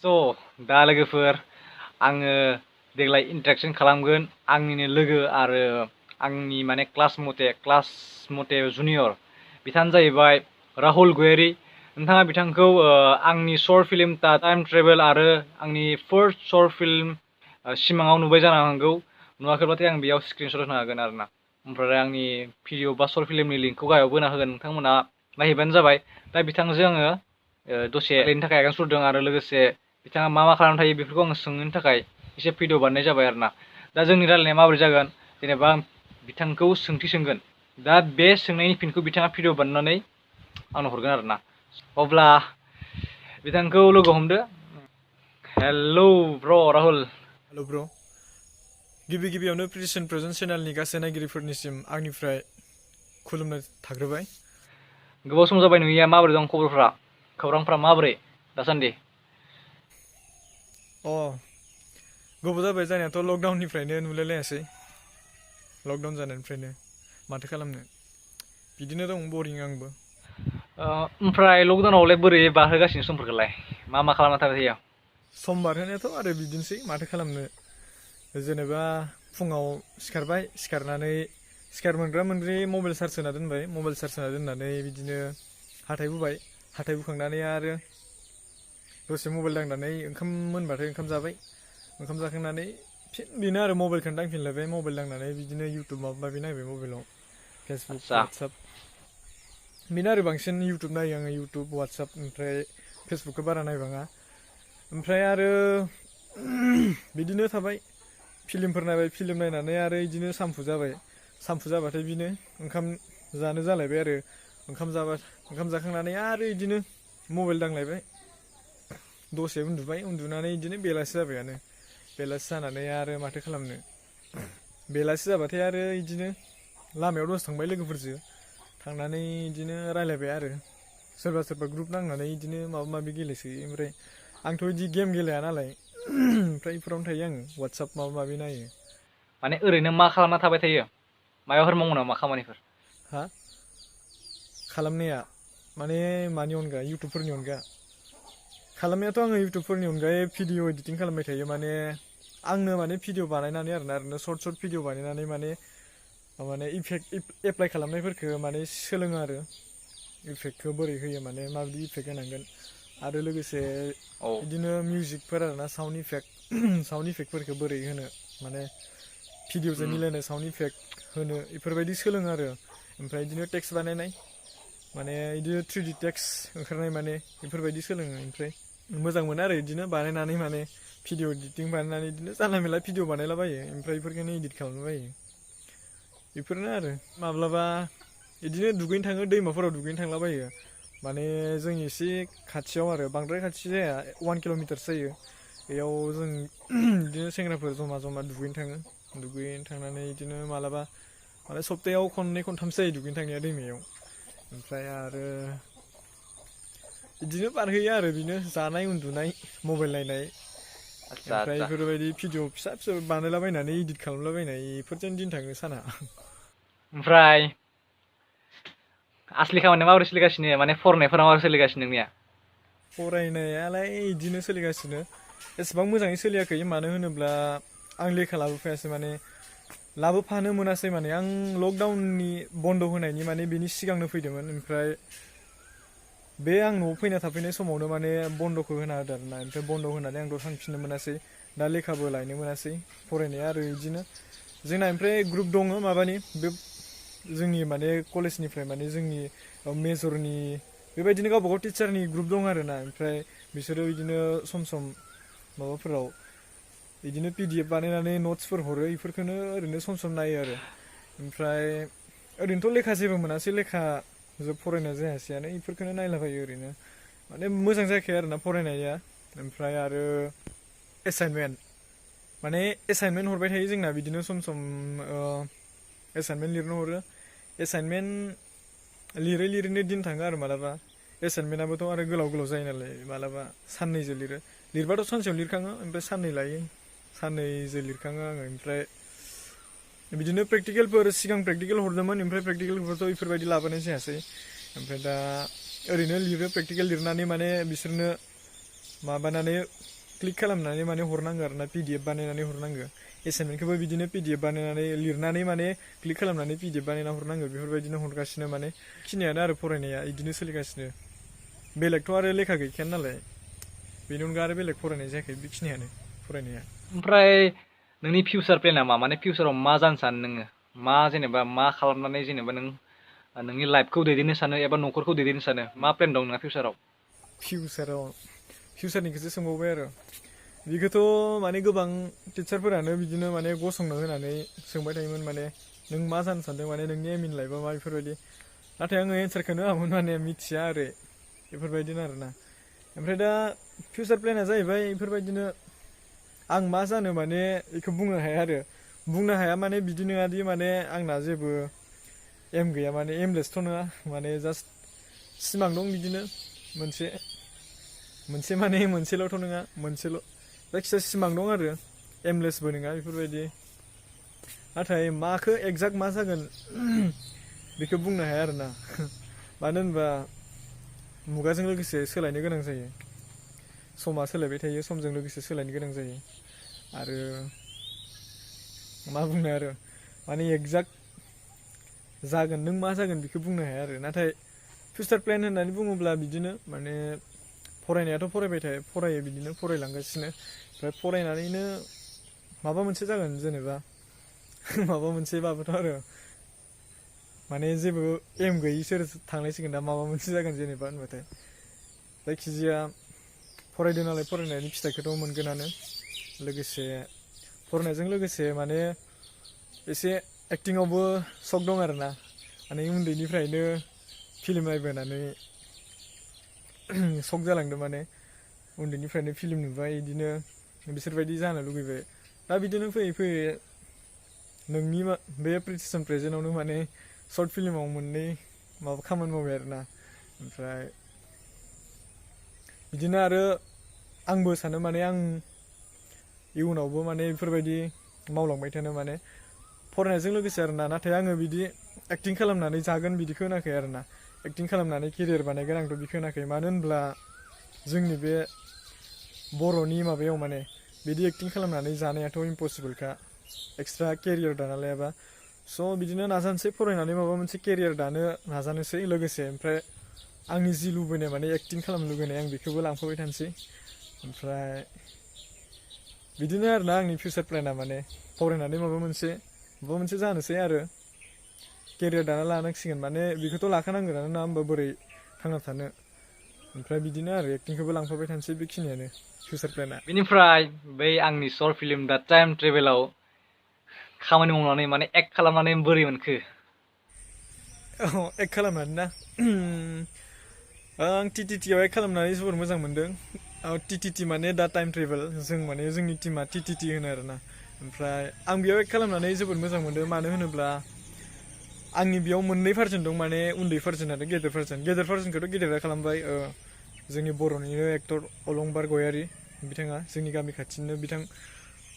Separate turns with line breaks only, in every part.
स' दा लोगोफोर आङो देग्लाय इन्ट्रडक्सन खालामगोन आंनिनो लोगो आरो आंनि माने क्लास मथे जुनियर बिथाङानो जाहैबाय राहुल गयारी। नोंथाङा बिथांखौ आंनि शर्ट फिल्म टाइम ट्रेभेल आरो आंनि फार्स्ट शर्ट फिल्म सिमाङाव नुबाय जानो हागौ। नुवाखैब्लाथाय आं बेयाव स्क्रिनशट होनो हागोन आरोना। ओमफ्राय आंनि भिडिअ बा शर्ट फिल्मनि लिंकखौ गाहायाव होना होगोन, नोंथांमोना नायहैबानो जाबाय। दा बिथांजों आङो दसे रायलायनो थाखाय आगान सुरदों आरो लोगोसे बिथाङा मा खालामना थायो बेफोरखौ आङो सोंनो थाखाय एसे भिडिअ बानायनाय जाबाय आरोना। दा जोंनि रायलायनाया माबोरै जागोन, जेनेबा आं बिथांखौ सोंथि सोंगोन, दा बे सोंनायनि फिनखौ बिथाङा भिडिअ बानायनानै आंनो हरगोन आरोना। अब्ला बिथांखौ लोगो हमदो। हेलौ ब्र राहुल।
हेल' ब्र' गिबियावनो प्रिटेसन प्रेजेन्ट चेनेलनि गासै नायगिरिफोरनिसिम आंनिफ्राय खुलुमनाय थाग्रोबाय।
गोबाव सम जाबाय नुयिया, माबोरै दं खौरांफ्रा माबोरै दासान्दि?
गोबाव जाबाय जानायाथ' लकडाउननिफ्रायनो नुलायलायासै। लकडाउन जानायनिफ्रायनो माथो खालामनो, बिदिनो दं बरिं आंबो।
ओमफ्राय लकडाउनावलाय बोरै बारहोगासिनो समफोरखौलाय, मा खालामना थाबाय थायो?
सम बारहोनायाथ' आरो बिदिनोसै माथो खालामनो, जेनेबा फुङाव सिखारबाय, सिखार मोनग्रा मोनग्रि मबाइल चार्ज होना दोनबाय, मबाइल चार्ज होना दोननानै बिदिनो हाथाय हुबाय, हाथाय हुखांनानै आरो दसे मबाइल दांनानै ओंखाम मोनबाथाय ओंखाम जाबाय, ओंखाम जाखांनानै फिन बेनो आरो मबाइलखौनो दांफिनलायबाय, मबाइल दांनानै बिदिनो इउटुब माबा माबि नायबाय मबाइलाव, फेसबुक
आदसा
वाट्सआप बेनो आरो बांसिन इउटुब नायो आङो, इउटुब वाट्सआप ओमफ्राय फेसबुकखौ बारा नायबाङा। ओमफ्राय आरो बिदिनो थाबाय, फिलिमफोर नायबाय, फिलिम नायनानै आरो बिदिनो सामफु जाबाथाय बिनो ओंखाम जानो जालायबाय आरो ओंखाम जाखांनानै आरो बिदिनो मबाइल दांलायबाय, दसे उन्दुबाय, उन्दुनानै बिदिनो बेलासि जाबायानो। बेलासि जानानै आरो माथो खालामनो, बेलासि जाबाथाय आरो बिदिनो लामायाव दसे थांबाय लोगोफोरजों, थांनानै बिदिनो रायलायबाय आरो सोरबा ग्रुप नांनानै बिदिनो माबा माबि गेलेसोयो। ओमफ्राय आंथ' बिदि गेम गेलेया नालाय ओमफ्राय बेफोरावनो थायो आङो, वाट्सआप माबा माबि नायो।
माने ओरैनो मा खालामना थाबाय थायो, माबाफोर मावो नामा खामानिफोर?
हा खालामनाया माने मानि अनगा, इउटुबफोरनि अनगा? खालामनायाथ' आङो इउटुबफोरनि अनगायै भिडिअ इडिटिं खालामबाय थायो, माने आंनो माने भिडिअ बानायनानै आरोना, ओरैनो सर्ट भिडिअ बानायनानै माने इफेक्ट एप्लाइ खालामनायफोरखौ माने सोलोङो आरो, इफेक्टखौ बोरै होयो, माने माबायदि इफेक्ट होनांगोन, आरो लोगोसे
औ
बिदिनो मिउजिकफोर आरोना, साउन्ड इफेक्टफोरखौ बोरै होनो, माने भिडिअजों मिलायनाय साउन्ड इफेक्ट होनो, बेफोरबायदि सोलोङो आरो। ओमफ्राय बिदिनो टेक्स्ट बानायनाय, माने बिदिनो 3D टेक्स्ट ओंखारनाय, माने बेफोरबायदि सोलोङो। ओमफ्राय मोजां मोनो आरो बिदिनो बानायनानै, माने भिडिअ इडिटिं बानायनानै बिदिनो जानला मेनला भिडिअ बानायलाबायो, ओमफ्राय बेफोरखौनो इदिट खालामलाबायो। बेफोरनो आरो माब्लाबा बिदिनो दुगैनो थाङो, दैमाफोराव दुगैनो थांलाबायो, माने जोंनि एसे खाथियाव आरो, बांद्राय खाथि जाया, 1 किल'मिटारसो जायो। बेयाव जों बिदिनो सेंग्राफोर जमा जमा दुगैनो थाङो, दुगैनो थांनानै बिदिनो मालाबा माने सप्तायाव खननै खनथामसो जायो दुगैनो थांनाया दैमायाव। ओमफ्राय आरो बिदिनो बारहोयो आरो, बेनो जानाय उन्दुनाय मबाइल नायनाय,
आदसा
ओमफ्राय
आदसा
बेफोरबायदि भिडिअ फिसा फिसौ बानायलाबायनानै इदिट खालामलाबायनाय, बेफोरजोंनो दिन थाङो साना।
ओमफ्राय आसलि खामानिया माबोरै सोलिगासिनो, माने फरायनायफोरा माबोरै सोलिगासिनो नोंनिया?
फरायनायालाय बिदिनो सोलिगासिनो, एसेबां मोजाङै सोलियाखै, मानो होनोब्ला आं लेखा लाबोफायासै, माने लाबोफानो मोनासै, माने आं लकडाउननि बन्द' होनायनि माने बेनि सिगांनो फैदोंमोन। ओमफ्राय बे आं न'आव फैना थाफैनाय समावनो माने बन्द'खौ होना होदो आरोना, ओमफ्राय बन्द' होनानै आंथ' थांफिननो मोनासै, दा लेखाबो लायनो मोनासै। फरायनाया आरो बिदिनो जोंना ओमफ्राय ग्रुप दङ माबानि, बे जोंनि माने कलेजनिफ्राय, माने जोंनि मेजरनि बेबायदिनो गावबा गाव टिचारनि ग्रुप दं आरोना। ओमफ्राय बिसोरो बिदिनो सम सम माबाफोराव बिदिनो PDF बानायनानै नट्सफोर हरो, बेफोरखौनो ओरैनो सम सम नायो आरो। ओमफ्राय ओरैनोथ' लेखा जेबो मोनासै, लेखा फरायनाय जायासैयानो, बेफोरखौनो नायलाबायो ओरैनो, माने मोजां जायाखै आरोना फरायनाया। ओमफ्राय आरो एसाइनमेन्ट हरबाय थायो जोंना, बिदिनो सम सम एसाइनमेन्ट लिरनो हरो, एसाइनमेन्ट लिरैनो दिन थाङो आरो मालाबा। एसाइनमेन्टआबोथ' आरो गोलाव गोलाव जायो नालाय, मालाबा साननैजों लिरबाथ' सानसेयाव लिरखाङो, ओमफ्राय साननै लायो, साननैजों लिरखाङो आङो। ओमफ्राय बिदिनो प्रेकटिकेलफोर, सिगां प्रेकटिकेल हरदोंमोन, ओमफ्राय प्रेकटिकेलफोरथ' बेफोरबायदि लाबोनाय जायासै। ओमफ्राय दा ओरैनो लिरो, प्रेकटिकेल लिरनानै माने बिसोरनो माबानानै क्लिक खालामनानै माने हरनांगौ आरो ना PDF बानायनानै हरनांगौ एसाइनमेन्टखौबो बिदिनो PDF बानायनानै लिरनानै माने क्लिक खालामनानै PDF बानायना हरनांगौ बेफोरबायदिनो हरगासिनो माने खिनियानो आरो फरायनाया इदिनो सोलिगासिनो बेलेगथ' आरो लेखा गैखाया नालाय बेनि अनगा आरो बेलेग फरायनाय जायाखै बेखिनियानो फरायनाया
ओमफ्राय नोंनि फिउचार प्लेना मा माने फिउचाराव मा जानो सानो नोङो मा जेनेबा मा खालामनानै जेनेबा नों नोंनि लाइफखौ दैदेननो सानो एबा न'खरखौ दैदेननो सानो मा प्लेन दं नोंहा फिउचाराव
फिउचारनिखौसो सोंबावबाय आरो बेखौथ' माने गोबां टिचारफोरानो बिदिनो माने गसंना होनानै सोंबाय थायोमोन माने नों मा जानो सानदों माने नोंनि एम इन लाइफआ मा बेफोरबायदि नाथाय आङो एन्सारखौनो होआमोन माने मिथिया आरो बेफोरबायदिनो आरोना ओमफ्राय दा फिउचार प्लेना जाहैबाय बेफोरबायदिनो आं मा जानो माने बेखौ बुंनो हाया आरो बुंनो हाया माने बिदि नङादि माने आंना जेबो एम गैया माने एमलेसथ' नङा माने जास्ट सिमां दं बिदिनो मोनसे माने मोनसेल'थ' नङा मोनसेल' जायखिजाया सिमां दं आरो एमलेसबो नङा बेफोरबायदि नाथाय माखौ एक्जाक्ट मा जागोन बेखौ बुंनो हाया आरोना मानो होनबा मुगाजों लोगोसे सोलायनो गोनां जायो समा सोलायबाय थायो समजों लोगोसे सोलायनो गोनां जायो आरो मा बुंनो आरो माने एक्जाक्ट जागोन नों मा जागोन बेखौ बुंनो हाया आरो नाथाय फिउचार प्लेन होननानै बुङोब्ला बिदिनो माने फरायनायाथ' फरायो बिदिनो फरायलांगासिनो ओमफ्राय फरायनानैनो माबा मोनसे जागोन जेनेबा माबा मोनसेबाबोथ' आरो माने जेबो एम गैयि सोर थांनांसिगोन दा माबा मोनसे जागोन जेनेबा होनबाथाय जायखिजाया फरायदों नालाय फरायनायनि फिथाइखौथ' मोनगोनानो लोगोसे फरायनायजों लोगोसे माने एसे एक्टिंआवबो सक दं आरोना माने उन्दैनिफ्रायनो फिल्म नायबोनानै सक जालांदों माने उन्दैनिफ्रायनो फिल्म नुबाय बिदिनो बिसोरबायदि जानो लुगैबाय दा बिदिनो फैयै फैयै नोंनि बे प्रिटिसन प्रेजेन्टआवनो माने सर्ट फिल्माव मोननै माबा खामानि मावबाय आरोना ओमफ्राय बिदिनो आरो आंबो सानो माने आं इयुनावबो माने बेफोरबायदि मावलांबाय थानो माने फरायनायजों लोगोसे आरोना नाथाय आङो बिदि एक्टिं खालामनानै जागोन बिदिखौ होनाखै आरोना एक्टिं खालामनानै केरियार बानायगोन आंथ' बिखौ होनाखै मानो होनब्ला जोंनि बे बर'नि माबायाव माने बिदि एक्टिं खालामनानै जानायाथ' इम्पसिबोलखा एक्सट्रा केरियार दाना लायाबा स' बिदिनो नाजानोसै फरायनानै माबा मोनसे केरियार दानो नाजानोसै लोगोसे ओमफ्राय आंनि जि लुबैनाय माने एक्टिं खालामनो लुबैनाय आं बेखौबो लांफाबाय थानोसै ओमफ्राय बिदिनो आरोना आंनि फिउचार प्लेना माने फरायनानै माबा मोनसे जानोसै आरो केरियार दाना लानांसिगोन माने बेखौथ' लाखानांगोन ना होमबा बोरै थांना थानो ओमफ्राय बिदिनो आरो एक्टिंखौबो लांफाबाय थानोसै बेखिनियानो फिउचार प्लेना
बेनिफ्राय बै आंनि सर्ट फिल्म दा टाइम ट्रेभेलाव खामानि मावनानै माने एक्ट खालामनानै बोरै मोनखो
एक्ट खालामनानै ना आं टिटिटिआव एक्ट खालामनानै जोबोर मोजां मोनदों टिटिटि माने दा टाइम ट्रेभेल जों माने जोंनि टिमा टिटिटि होनो आरोना ओमफ्राय आं बेयाव एक्ट खालामनानै जोबोर मोजां मोनदों मानो होनोब्ला आंनि बेयाव मोननै भार्जन दं माने उन्दै भार्जन आरो गेदेर भार्जनखौथ' गेदेरा खालामबाय जोंनि बर'निनो एक्टर अलंबार गयारि बिथाङा जोंनि गामि खाथिनिनो बिथां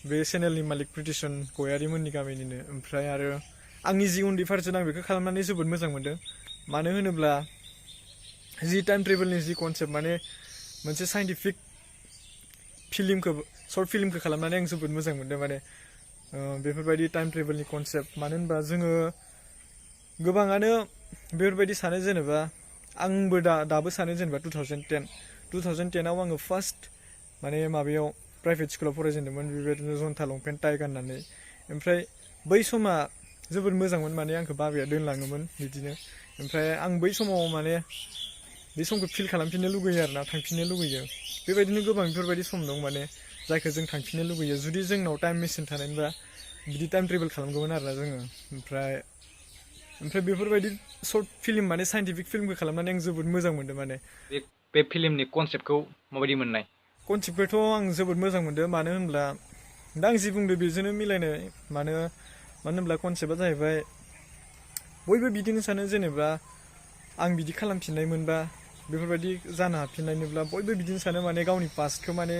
बे चेनेलनि मालिक प्रिटिसन गयारिमोननि गामिनिनो ओमफ्राय आरो आंनि जि उन्दै भार्जन आं बेखौ खालामनानै जोबोद मोजां मोनदों मानो होनोब्ला जि टाइम ट्रेभेलनि जि कनसेप्ट माने मोनसे साइन्टिफिक सर्ट फिल्मखौ खालामनानै आं जोबोद मोजां मोनदों माने बेफोरबायदि टाइम ट्रेभेलनि कनसेप्ट मानो होनबा जोङो गोबाङानो बेफोरबायदि सानो जेनेबा आंबो दाबो सानो जेनेबा 2010आव आङो फार्स्ट माने माबायाव प्राइभेट स्कुलाव फरायजेनदोंमोन बेबायदिनो जन्था लंपेन्ट टाइ गाननानै ओमफ्राय बै समा जोबोद मोजांमोन माने आंखौ बाबाया दोनलाङोमोन बिदिनो ओमफ्राय आं बै समाव माने बे समखौ फिल खालामफिननो लुगैयो आरोना थांफिननो लुगैयो बेबायदिनो गोबां बेफोरबायदि सम दं माने जायखौ जों थांफिननो लुगैयो जुदि जोंनाव टाइम मेसिन थानायमोनबा बिदि टाइम ट्रेभेल खालामगौमोन आरोना जोङो ओमफ्राय बेफोरबायदि सर्ट फिल्म माने साइन्टिफिक फिल्मखौ खालामनानै आं जोबोद मोजां मोनदों माने
बे फिल्मनि कनसेप्टखौ माबायदि मोननाय
कनसेप्टखौथ' आं जोबोद मोजां मोनदों मानो होनब्ला दा आं जि बुंदों बेजोंनो मिलायनाय मानो होनब्ला कनसेप्टआ जाहैबाय बयबो बिदिनो सानो जेनेबा आं बिदि खालामफिननाय मोनबा बेफोरबायदि जानो हाफिननायनिब्ला बयबो बिदिनो सानो माने गावनि पास्टखौ माने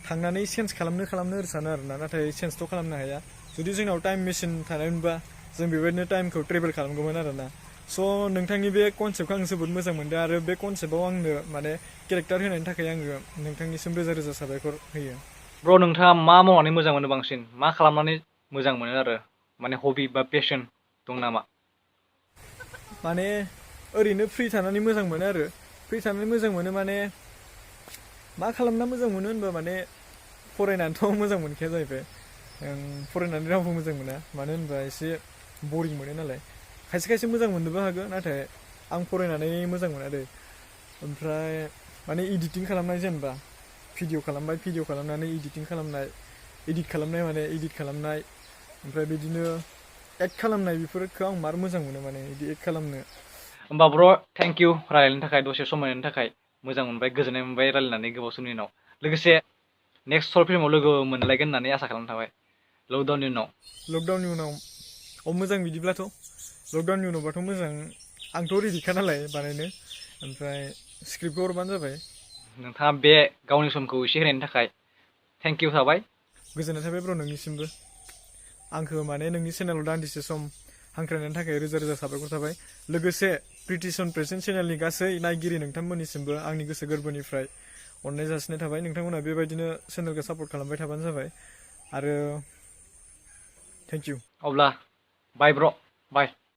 थांनानै चेन्ज खालामनो ओरै सानो आरोना नाथाय चेन्जथ' खालामनो हाया जुदि जोंनाव टाइम मेसिन थानायमोनबा जों बेबायदिनो टाइमखौ ट्रेभेल खालामगौमोन आरोना स' नोंथांनि बे कनसेप्टखौ आं जोबोद मोजां मोनदों आरो बे कनसेप्टआव आंनो माने केरेक्टार होनायनि थाखाय आङो नोंथांनिसिम रोजा रोजा साबायखर होयो।
ब्र नोंथाङा मा मावनानै मोजां मोनो बांसिन मा खालामनानै मोजां मोनो आरो माने हबि बा पेसन दं नामा?
माने ओरैनो फ्रि थानानै मोजां मोनो आरो फ्रि थानानै मोजां मोनो माने मा खालामना मोजां मोनो होनबा माने फरायनानैथ' मोजां मोनखाया जाहैबाय। फरायनानै रावबो मोजां मोना मानो होनबा एसे बरिं मोनो नालाय। खायसे खायसे मोजां मोननोबो हागौ नाथाय आं फरायनानै मोजां मोना दे। ओमफ्राय माने इडिटिं खालामनाय जेनेबा भिडिअ खालामबाय भिडिअ खालामनानै इडिटिं खालामनाय इदिट खालामनाय माने इदिट खालामनाय ओमफ्राय बिदिनो एक्ट खालामनाय बेफोरखौ आं मार मोजां मोनो माने बिदि एक्ट खालामनो।
होमबा ब्र थेंक इउ रायलायनो थाखाय दसे सम होनायनि थाखाय मोजां मोनबाय गोजोननाय मोनबाय रायलायनानै गोबाव समनि उनाव लोगोसे नेक्स्ट सर्ट फिल्माव लोगो मोनलायगोन होननानै आसा खालामनाय थाबाय लकडाउननि उनाव।
लकडाउननि उनाव मोजां बिदिब्लाथ' लकडाउननि उनावबाथ' मोजां आंथ' रेडिखा नालाय बानायनो ओमफ्राय स्क्रिप्टखौ हरबानो जाबाय।
नोंथाङा बे गावनि समखौ एसे होनायनि थाखाय थेंक इउ थाबाय।
गोजोननाय थाबाय ब्र नोंनिसिमबो आंखौ माने नोंनि चेनेलाव दान्दिसे सम हांख्रायनायनि थाखाय रोजा रोजा साबायखर थाबाय। लोगोसे प्रिटिसन प्रेजेन्ट चेनेलनि गासै नायगिरि नोंथांमोननिसिमबो आंनि गोसो गोरबोनिफ्राय अननाय जासिनाय थाबाय। नोंथांमोनहा बेबायदिनो चेनेलखौ सापर्ट खालामबाय थाबानो जाबाय आरो थेंक इउ।
अब्ला बाय ब्र बाय।